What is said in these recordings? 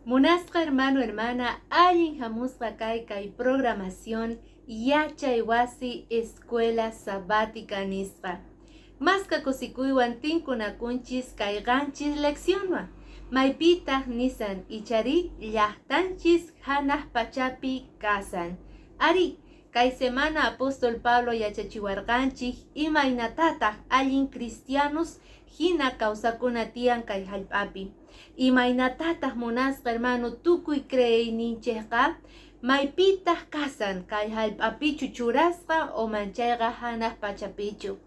Munasqa hermano, hermana, allin hamusqa kay kay programación Yachay Wasi Escuela Sabática nisqa. Maska kusikuywan tinkunakunchis kay qanchis leccionwan. Maypitaq nisan ichari llaqtanchis hanaq pachapi kasan. Ari, kay semana apóstol Pablo yachachiwarqanchik imaynatataq allin cristianos hina kawsakuna tiyan kay hallp'api. Imaynatataq munasqa hermano tukuy creeyninchikqa maypitaq kasan kay hallp'apichu churasqa o manchayqa hanaq pachapichu.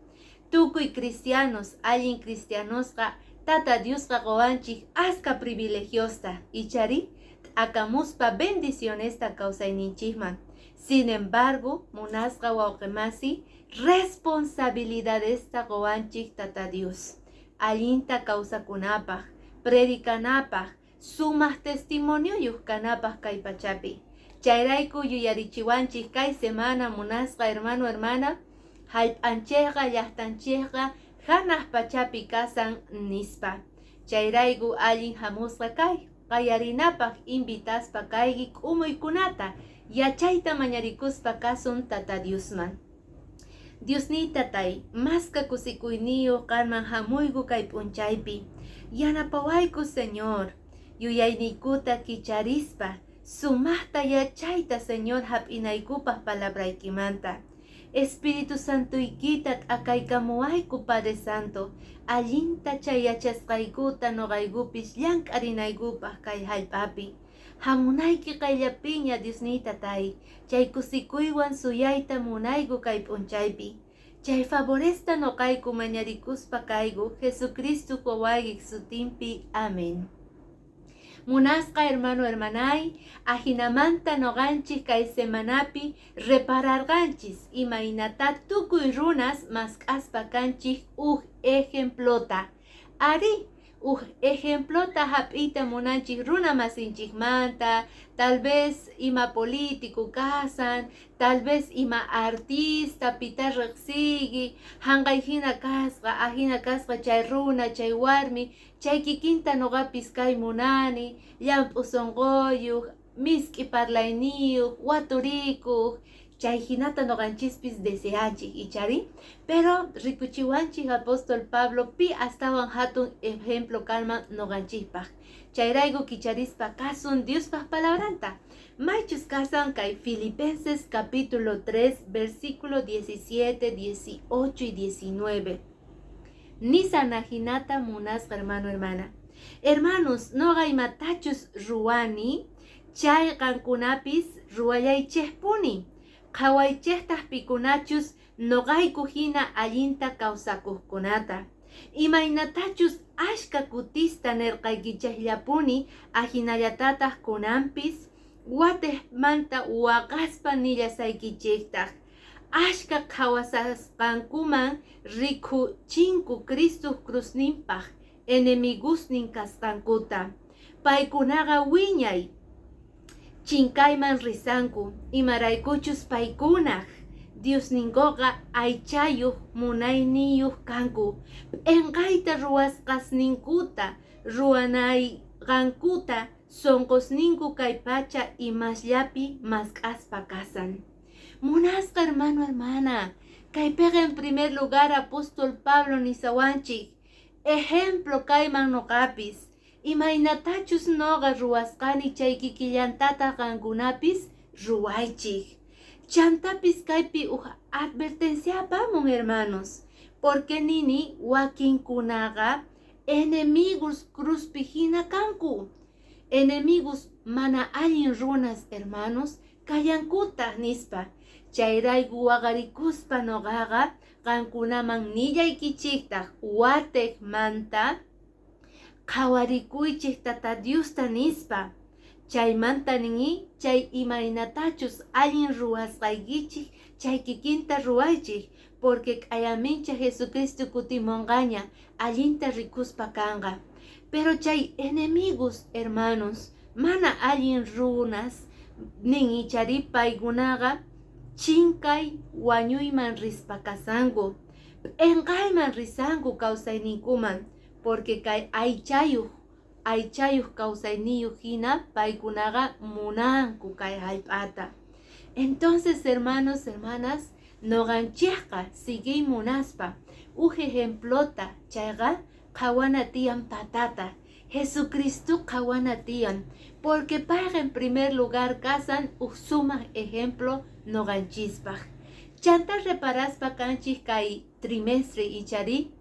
Tukuy cristianos, allin cristianosqa Tata Diosqa qowanchik aska privilegiosta ichari t'akamuspa bendicionesta kawsayninchikman. Sin embargo, munasqa wawqimasi responsabilidadesta qowanchik Tata Dios. Allinta kawsakunapaq, predicanapaq, sumaq testimonioyuq kanapaq kay pachapi. Chayrayku yuyarichiwanchik kay semana munasqa hermano, hermana, hallp'anchikqa llaqtanchikqa hanaq pachapi kasan nispa. Chayrayku allin hamusqa kay qayarinapaq invitaspa kayki k'umuykunata yachayta mañarikuspa kasun Tata Diosman. Diosniy tatay, maska kusikuyniyuq qanman hamuyku kay p'unchaypi. Yanapawayku, Señor, yuyayniykuta kicharispa, sumaqta yachayta, Señor, hap'inaykupaq palabraykimanta. Espíritu Santoykita t'akaykamuwayku, Padre Santo, allinta chay yachasqaykuta nuqaykupis llank'arinaykupaq kay hallp'api. Hamunayki qayllapiña Diosniy tatay, chay kusikuywan suyayta munayku kay p'unchaypi. Chay favoresta nuqayku mañarikuspa kayku Jesucristo wawaykiq sutinpi. Amén. Munasqa hermano, hermanay, ajinamanta nuqanchik kay semanapi repararqanchis imaynata tukuy runas mask'aspa kanchik uj ejemplota. Ari, uj ejemplota hap'iyta munanchik runa masinchikmanta, tal vez ima político kasan, tal vez ima artista pita riqsiyki, hanqay hina kasqa, ahina kasqa chay runa, chay warmi, chay kikinta nuqapis kay munani, llamp'u sunquyuq, misk'i parlayniyuq, waturikuq, chay hinata nuqanchispis deseanchik ichari, pero rikuchiwanchik apóstol Pablo pi astawan hatun ejemplo kanman nuqanchikpaq. Chayrayku kicharispa kasun Diospaq palabranta. Maychus kasan kay Filipenses capítulo 3, versículo 17, 18 y 19. Nisan ajinata munasqa hermano, hermana. Hermanos, noqa imatachus ruwani, chay qankunapis ruwallaychikpuni. Qhawaychiktaq pikunachus noqayku hina allinta kawsakuqkunata. Imaynatachus ashka kutista nirqaykichikllapuni ajinallatataq kunanpis watiqmanta waqaspa nillasaykichiktaq. Ashka qhawasasqankuman rikuchinku Cristo cruzninpaq enemigusnin kasqankuta. Paykunaqa wiñay chinkayman risanku imaraykuchus paykunaq Diosninkuqa aychayuq munayniyuq kanku. P'inqayta ruwasqasninkuta ruwanayqankuta sunqusninku kay pacha imasllapi mask'aspa kasan. Munasqa hermano, hermana, kaypiqa en primer lugar apóstol Pablo nisawanchik ejemplo kayman nuqapis imaynatachus nuqa ruwasqani chay kikillantata qankunapis ruwaychik. Chantapis kaypi uj advertencia apamun hermanos, porque nini wakinkunaqa enemigos cruzpi hina kanku. Enemigos mana allin runas hermanos kallankutaq nispa. Chayrayku waqarikuspa nuqaqa qankunaman nillaykichiktaq watiqmanta qhawarikuychik Tata Diosta nispa. Chaymanta nini chay imaynatachus allin ruwasqaykichik chay kikinta ruwaychik porque k'ayamincha Jesucristo kutimunqaña allinta rikuspa kanqa. Pero chay enemigos hermanos mana allin runas nin ichari paykunaqa chinkay wañuyman rispa kasanku p'inqayman risanku kawsayninkuman porque kay aychayuq aychayuq kawsayniyuq hina paykunaqa munanku kay hallp'ata. Entonces, hermanos, hermanas, noqanchikqa siguiy munaspa uj ejemplota chayqa qhawana tiyan patata, Jesucristo qhawana tiyan, porque payqa en primer lugar kasan uj sumaq ejemplo noqanchispaq. Chanta reparaspa kanchik kay trimestre ichari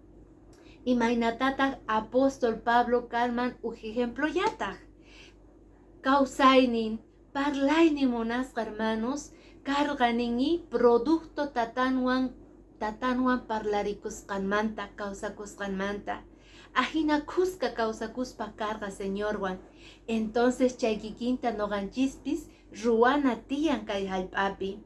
imaynatataq apóstol Pablo karman uj ejemplollataq. Kawsaynin, parlaynin munasqa hermanos, karqa ninmi producto tatanwan parlarikusqanmanta, kawsakusqanmanta. Ajina kuska kawsakuspa karqa Señorwan. Entonces chay kikinta noqanchispis ruwana tiyan kay hallp'api.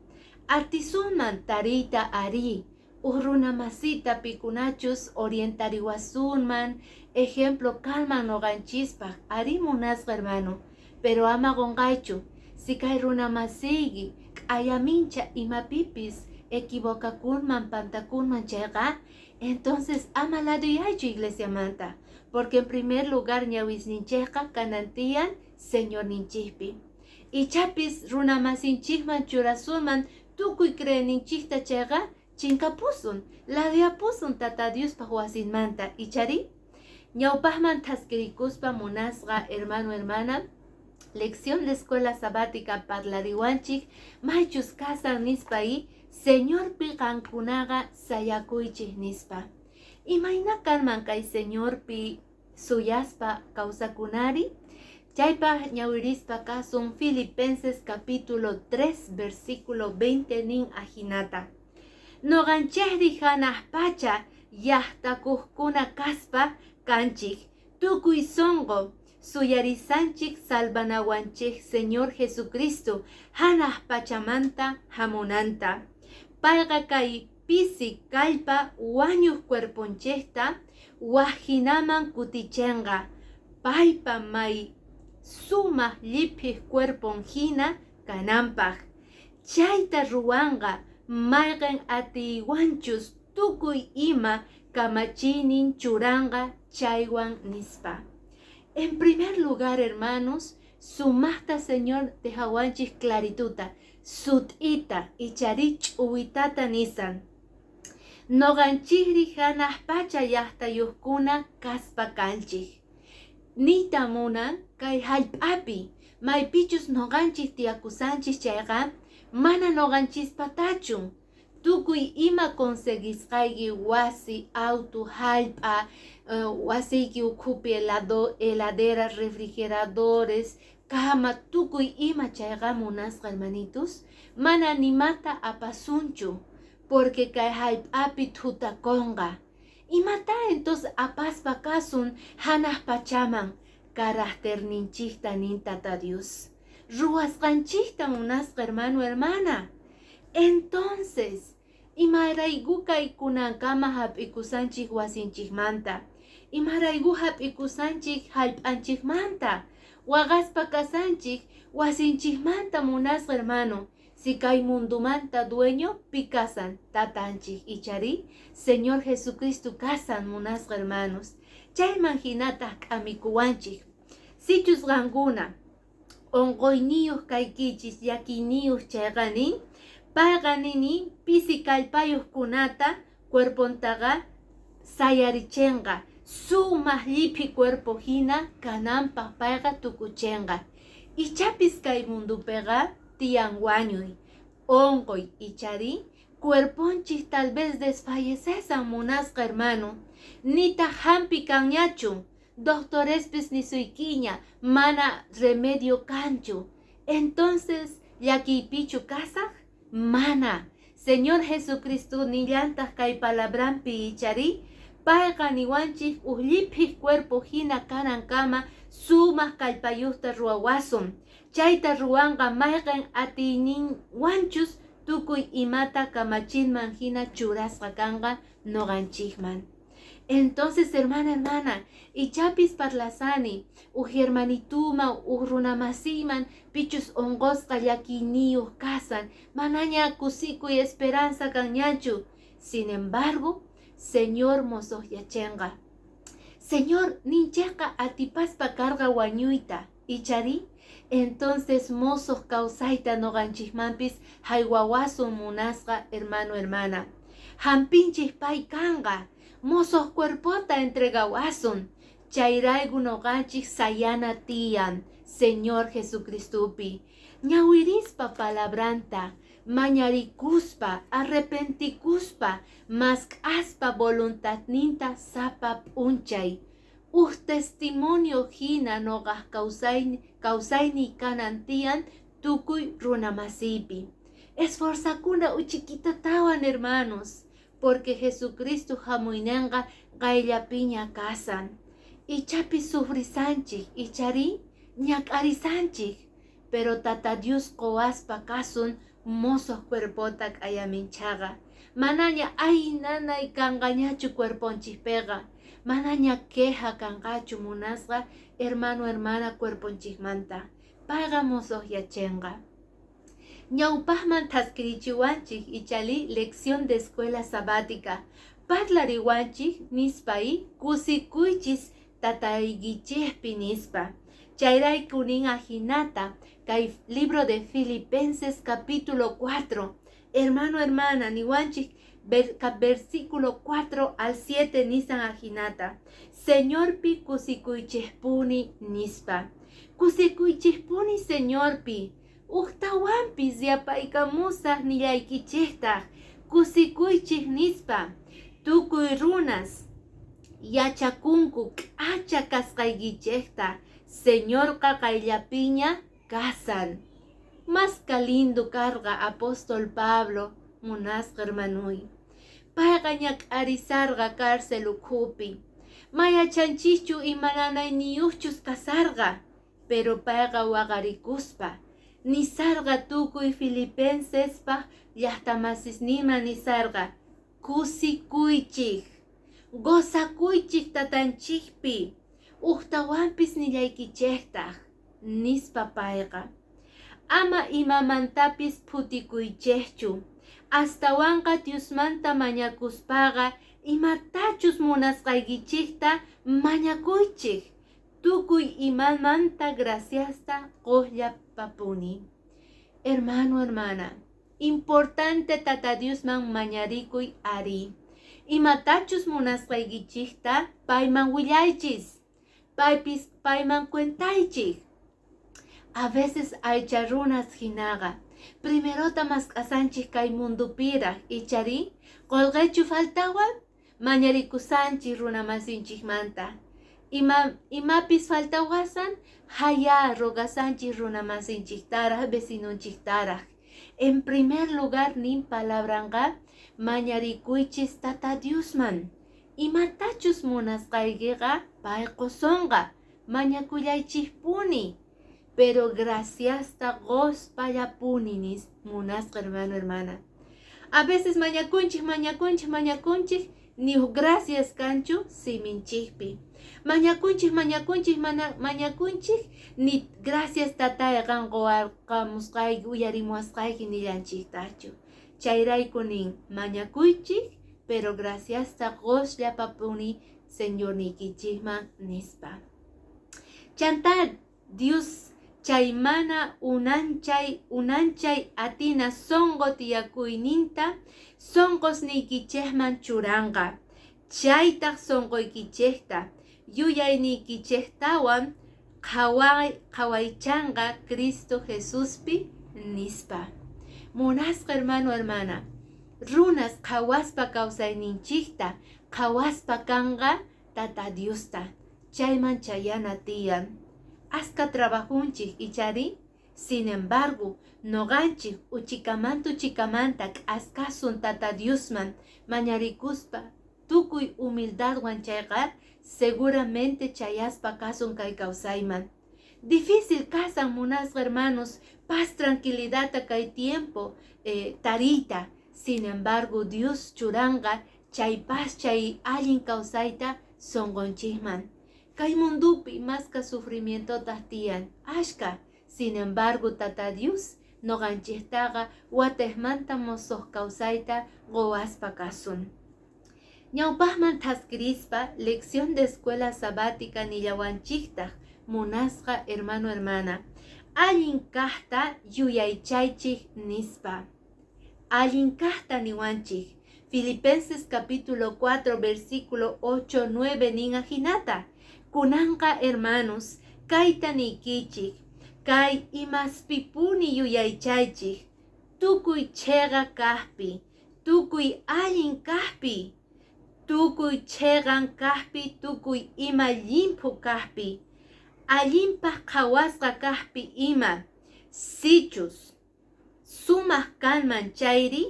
Atisunman tariyta ari, uj runa masita pikunachus orientariwasunman, ejemplo kanman noqanchispaq, ari munasqa hermano, pero ama qunqaychu, si kay runa masiyki k'ayamincha imapipis equivocakunman, pantakunman chayqa, entonces ama laduyaychu iglesiamanta, porque en primer lugar ñawisninchikqa kanan tiyan Señorninchikpi. Ichapis runa masinchikman churasunman tukuy creeyninchikta chayqa chinkapusun, laduyapusun Tata Diospaq wasinmanta, ichari? Ñawpaqman thaskirikuspa munasqa hermano, hermana, lección de escuela sabática parlariwanchik maychus kasan nispa y Señorpi qankunaqa sayakuychik nispa. Imayna kanman kay Señorpi suyaspa kawsakunari? Chaypaq ñawirispa kasun Filipenses capítulo 3 versículo 20 nin ajinata. Noqanchikri hanaq pacha llaqtakuqkuna kaspa kanchik tukuy sunqu suyarisanchik salvanawanchik Señor Jesucristo hanaq pachamanta hamunanta. Payqa kay pisi kallpa wañuq cuerponchikta wajinaman kutichinqa, paypa may sumaq lliphiq cuerpon hina kananpaq. Chayta ruwanqa mayqin atiywanchus tukuy ima kamachiynin churanqa chaywan nispa. En primer lugar, hermanos, sumaqta Señor dejawanchik clarituta, sut'ita, ichari ch'uwitata nisan. Noqanchikri hanaq pacha llaqtayuqkuna kaspa kanchik. Niyta munan kay hallp'api maypichus noqanchik tiyakusanchik chayqa mana noqanchispatachu. Tukuy ima conseguisqayki wasi, auto, hallp'a, wasiyki ukhupi heladera, refrigeradores, cama, tukuy ima chayqa munasqa hermanitos, mana nimata apasunchu, porque kay hallp'api thutakunqa. Imata entonces apaspa kasun hanaq pachaman caracterninchikta nin Tata Dios. Ruwasqanchikta munasqa hermano, hermana. Entonces, imarayku kaykunankama hap'ikusanchik wasinchikmanta, imarayku hap'ikusanchik hallp'anchikmanta, waqaspa kasanchik wasinchikmanta munasqa hermano, si kay mundumanta dueño pi kasan tatanchik ichari, Señor Jesucristo kasan munasqa hermanos, chayman hinataq k'amikuwanchik. Sichus qankuna unquyniyuq kaykichis llakiyniyuq chayqa nin, payqa nini pisi kallpayuqkunata cuerpontaqa sayarichinqa, sumaq lliphi cuerpo hina kananpaq payqa tukuchinqa. Ichapis kay mundupiqa tiyan wañuy, unquy ichari, cuerponchik tal vez desfallecesan munasqa hermano, nitaq hampi kanñachu, doctorespis nisuykiña mana remedio kanchu. Entonces, llakiypichu kasaq? Mana. Señor Jesucristo nillantaq kay palabranpi ichari, payqa niwanchik uj lliphiq cuerpo hina kanankama sumaq kallpayuqta ruwawasun. Chayta ruwanqa mayqin atiyninwanchus tukuy imata kamachinman hina churasqa kanqa noqanchikman. Entonces, hermana, hermana, ichapis parlasani, uj hermanituman, uj runamasiyman, pichus unqusqa llakiyniyuq kasan, manaña kusikuy esperanza kanñachu. Sin embargo, Señor mosoqyachinqa. Señor ninchejqa atipaspa karqa wañuyta, ichari? Entonces mosoq kawsayta noqanchikmanpis haywawasun, munasqa hermano, hermana. Hampinchik pay kanqa, mosoq cuerpota entregawasun. Chayrayku noqanchik sayana tiyan Señor Jesucristopi. Ñawirispa palabranta, mañarikuspa, arrepentikuspa, mask'aspa voluntadninta sapa p'unchay. Uj testimonio hina noqaj kawsayniy kanan tiyan tukuy runamasiypi. Esforzakuna uchiquitatawan, hermanos, porque Jesucristo hamuynenqa qayllapiña kasan. Ichapis sufrisanchik, ichari ñak'arisanchik, pero Tata Dios qowaspa kasun mosoq cuerpota k'ayaminchaqa. Manaña ay nanay kanqañachu cuerponchikpiqa, manaña queja kanqachu, munasqa hermano, hermana, cuerponchikmanta. Payqa mosoqyachinqa. Ñawpaqman thaskirichiwanchik, ichali, lección de escuela sabática. Parlariwanchik nispa y kusikuychis tataykichikpi nispa. Chayrayku nin ajinata kay libro de Filipenses capítulo 4. Hermano, hermana, niwanchik versículo 4 al 7 nisan ajinata. Señorpi kusikuychikpuni nispa. Kusikuychikpuni Señorpi. Ujtawanpis yapaykamusaq nillaykichiktaq kusikuychik nispa. Tukuy runas yachakunku k'acha kasqaykichikta, Señorqa qayllapiña kasan. Maska lindo karqa apóstol Pablo, munasqa hermanuy. Payqa ñak'arisarqa cárcel ukhupi. Mayachanchikchu imananayniyuqchus kasarqa, pero payqa waqarikuspa nisarqa tukuy Filipensespaq llaqtamasisniman nisarqa: kusikuychik, gozakuychik tatanchikpi, ujtawanpis nillaykichiktaq nispa payqa. Ama imamantapis phutikuychikchu, astawanqa Diosmanta mañakuspaqa imatachus munasqaykichikta mañakuychik, tukuy imamanta graciasta qullapapuni. Hermano, hermana, importante Tata Diosman mañarikuy ari. Imatachus munasqaykichikta payman willaychis, paypis payman cuentaychik. A veces aycha runas hinaqa primerota mask'asanchik kay mundupiraq, ichari qullqichu faltawan mañarikusanchik runamasinchikmanta. Imapis faltawasan haya rogasanchik runamasinchiktaraq, vecinonchiktaraq. En primer lugar nin palabranqa mañarikuychis Tata Diosman. Imatachus munasqaykiqa pay qusonqa, mañakullaychikpuni. Pero graciasta qospallapuni nis, munasqa hermano, hermana. A veces mañakunchik, mañakunchik, mañakunchik, ni gracias kanchu siminchikpi. Mañakunchik, mañakunchik, mañakunchik, ni gracias tatay qan qowarqamusqayki, uyarimuwasqayki nillanchiktachu. Chayrayku nin mañakuychik, pero graciasta qosllapapuni Señorniykichikman nispa. Chanta Dios chay mana unanchay atina sonqo tiyakuyninta sonqosniykichikman churanqa. Chaytaq sonqoykichikta yuyayniykichiktawan qhawaychanqa Cristo Jesuspi nispa. Munasqa hermano, hermana, runas qhawaspa kawsayninchikta, qhawaspa kanqa Tata Diosta, chayman chayana tiyan. Aska trabajunchik, ichari? Sin embargo, noqanchik uchikamanta uchikamanta k'askasun Tata Diosman mañarikuspa tukuy humildadwan chayqa seguramente chayaspa kasun kay kawsayman. Difícil kasan, munasqa hermanos, paz, tranquilidad kay tiempo tariyta. Sin embargo, Dios churanqa chay paz, chay allin kawsayta sonqonchikman. Kay mundupi maska sufrimientotaq tiyan, ashka. Sin embargo, Tata Dios noqanchiktaqa watejmanta mosoq kawsayta qowaspa kasun. Ñawpaqman thaskirispa, lección de escuela sabática nillawanchiktaq, munasqa hermano, hermana, allin kaqta yuyaychaychik nispa. Allin kaqta niwanchik. Filipenses capítulo 4 versículo 8, 9 nin ajinata: "Kunanqa, hermanos, kayta niykichik, kay imaspipuni yuyaychaychik, tukuy cheqa kaqpi, tukuy allin kaqpi, tukuy cheqan kaqpi, tukuy ima llimphu kaqpi, allinpaq qhawasqa kaqpi ima, sichus sumaq kanman chayri,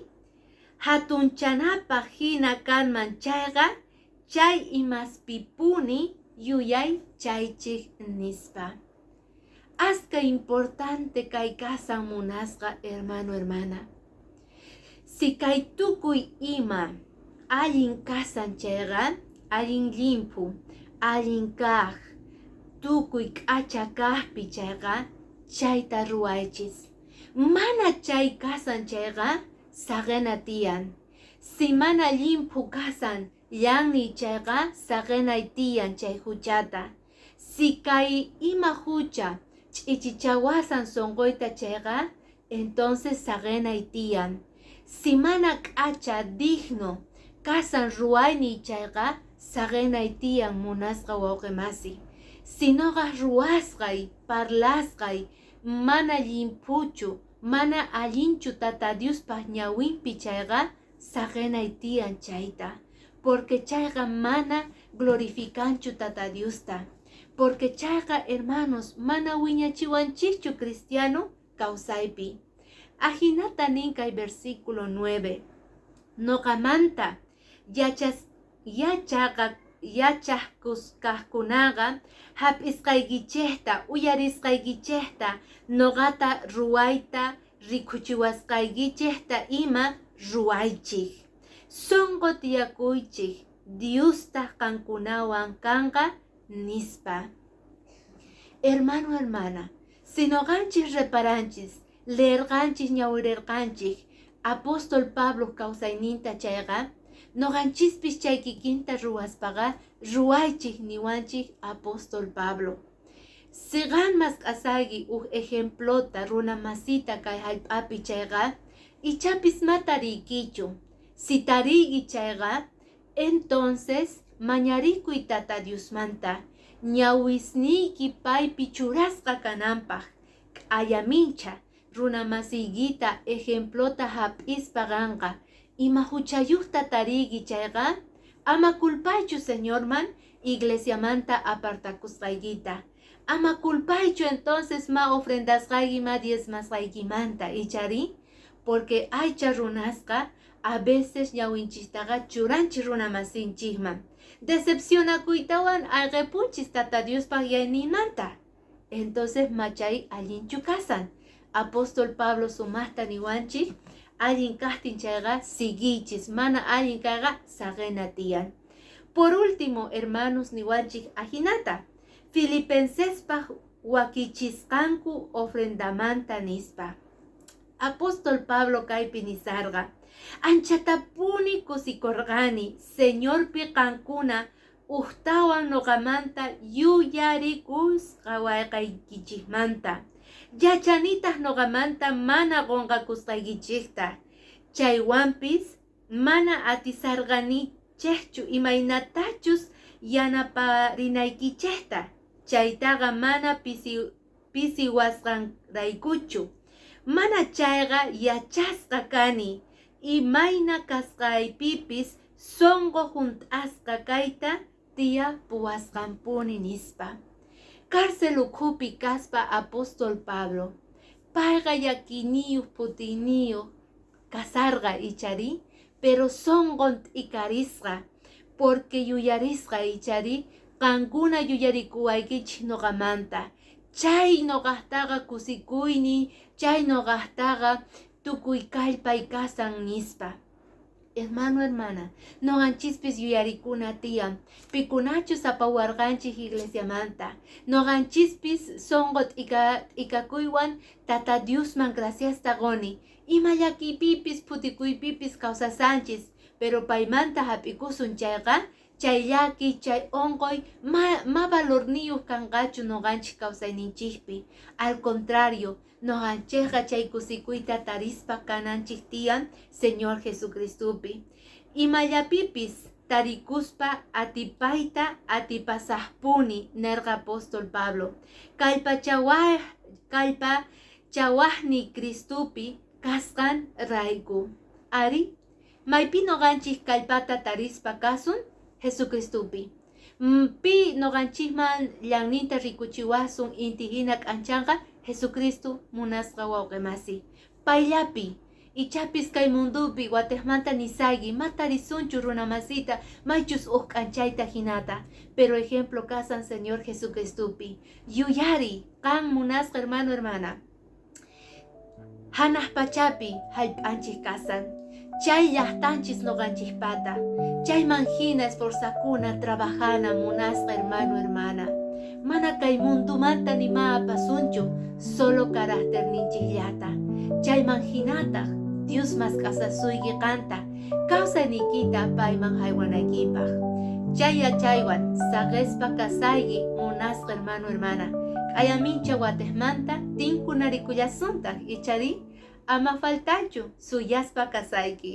hatunchanapaq hina kanman chayqa, chay imaspipuni yuyaychaychik", nispa. Aska importante kay kasan, munasqa hermano, hermana. Si kay tukuy ima allin kasan chayqa, allin llimphu, allin kaq, tukuy k'acha kaqpi chayqa, chayta ruwaychis. Mana chay kasan chayqa, saqena tiyan. Si mana llimphu kasan llanniy chayqa, saqenay tiyan chay huchata. Si kay ima hucha ch'ichichawasan sunquyta chayqa, entonces saqenay tiyan. Si mana k'acha, digno kasan ruwayniy chayqa, saqenay tiyan, munasqa wawqimasi. Si noqa ruwasqay, parlasqay mana llimphuchu, mana allinchu Tata Diospaq ñawinpi chayqa, saqenay tiyan chayta, porque chayqa mana glorificanchu Tata Diosta, porque chayqa, hermanos, mana wiñachiwanchikchu cristiano kawsaypi. Ajinata nin kay versículo 9: "Noqamanta yachas yachaqa yachaqkunaqa hap'isqaykichikta, uyarisqaykichikta, noqata ruwayta rikuchiwasqaykichikta ima ruwaychik. Sunqu tiyakuychik, Diostaq qankunawan kanqa", nispa. Hermano, hermana, si noqanchik reparanchis, leerqanchik, ñawirirqanchik apóstol Pablo kawsayninta chayqa, noqanchispis chay kikinta ruwaspaqa ruwaychik niwanchik apóstol Pablo. Si qan mask'asayki huk ejemplota runa masita kay hallp'api chayqa, ichapis ma tariykichu. Si tariyki chayqa, entonces mañarikuy Tata Diosmanta ñawisniyki paypi churasqa kananpaq. K'ayamincha runa masiykita ejemplota hap'ispa qanqa ima huchayuqta tariyki chayqa, ama culpaychu Señorman iglesiamanta apartakusqaykita. Ama culpaychu entonces ma ofrendasqayki, ma diezmasqaykimanta, ichari, porque aycha runasqa a veces ñawinchistaqa churanchik runa masinchikman, decepcionakuytawan ayqipunchis Tata Diospaq yayninmanta. Entonces machay allinchu kasan. Apóstol Pablo sumaqta niwanchik: allin kaqtin chayqa siguiychis, mana allin kayqa saqena tiyan. Por último, hermanos, niwanchik ajinata Filipensespaq wakichisqanku ofrendamanta nispa. Apóstol Pablo kaypi nisarqa: "Anchatapuni kusikurqani Señorpi qankuna ujtawan noqamanta yuyarikusqawayqaykichikmanta. Yachanitaq noqamanta mana qunqakusqaykichikta. Chaywanpis mana atisarqanichikchu imaynatachus yanaparinaykichikta. Chaytaqa mana pisiwasqanraykuchu, mana chayqa yachasqa kani imayna kasqaypipis sunqu hunt'asqa kayta tiyapuwasqanpuni", nispa. Cárcel ukhupi kaspa apóstol Pablo, payqa llakiyniyuq, phutiyniyuq kasarqa, ichari, pero sunqun t'ikarisqa porque yuyarisqa, ichari, qankuna yuyarikuwaykichik noqamanta, chay noqaqtaqa kusikuyniy, chay noqaqtaqa tukuy kallpay kasan, nispa. Hermano, hermana, noqanchispis yuyarikuna tiyan pikunachus apawarqanchik iglesiamanta. Noqanchispis sunqu t'ikakuywan Tata Diosman graciasta quni. Ima llakiypipis, phutikuypipis kawsasanchis. Pero paymanta hap'ikusun chayqa, chay llaki, chay unquy ma valorniyuq kanqachu nuqanchik kawsayninchikpi. Al contrario, nuqanchikqa chay kusikuyta tarispa kananchik tiyan Señor Jesucristopi. Imallapipis tarikuspa atipayta atipasaqpuni, nerqa apóstol Pablo. Kallpachawaqniy Cristopi kasqan rayku. Ari, maypi nuqanchik kallpata tarispa kasun? Jesucristopi. Pi nuqanchikman llanninta rikuchiwasun inti hina k'anchanqa? Jesucristo, munasqa wawqimasi. Payllapi, ichapis kay mundupi watiqmanta nisayki ma tarisunchu runamasita maychus uq k'anchayta hinata, pero ejemplo kasan Señor Jesucristopi. Yuyari, qan munasqa hermano, hermana. Hanaq pachapi hallp'anchik kasan. Chay llaqtanchis nuqanchikpata. Chayman hina esforzakuna, trabajana, munasqa hermano, hermana. Mana kay mundumanta nima apasunchu, solo carácterninchikllata. Chayman hinataq Dios mask'asasuyki qanta, kawsayniykita payman haywanaykipaq. Chay yachaywan saqispa kasayki, munasqa hermano, hermana. K'ayamincha watiqmanta tinkunarikullasuntaq, ichari ama faltachu, suyaspa kasayki.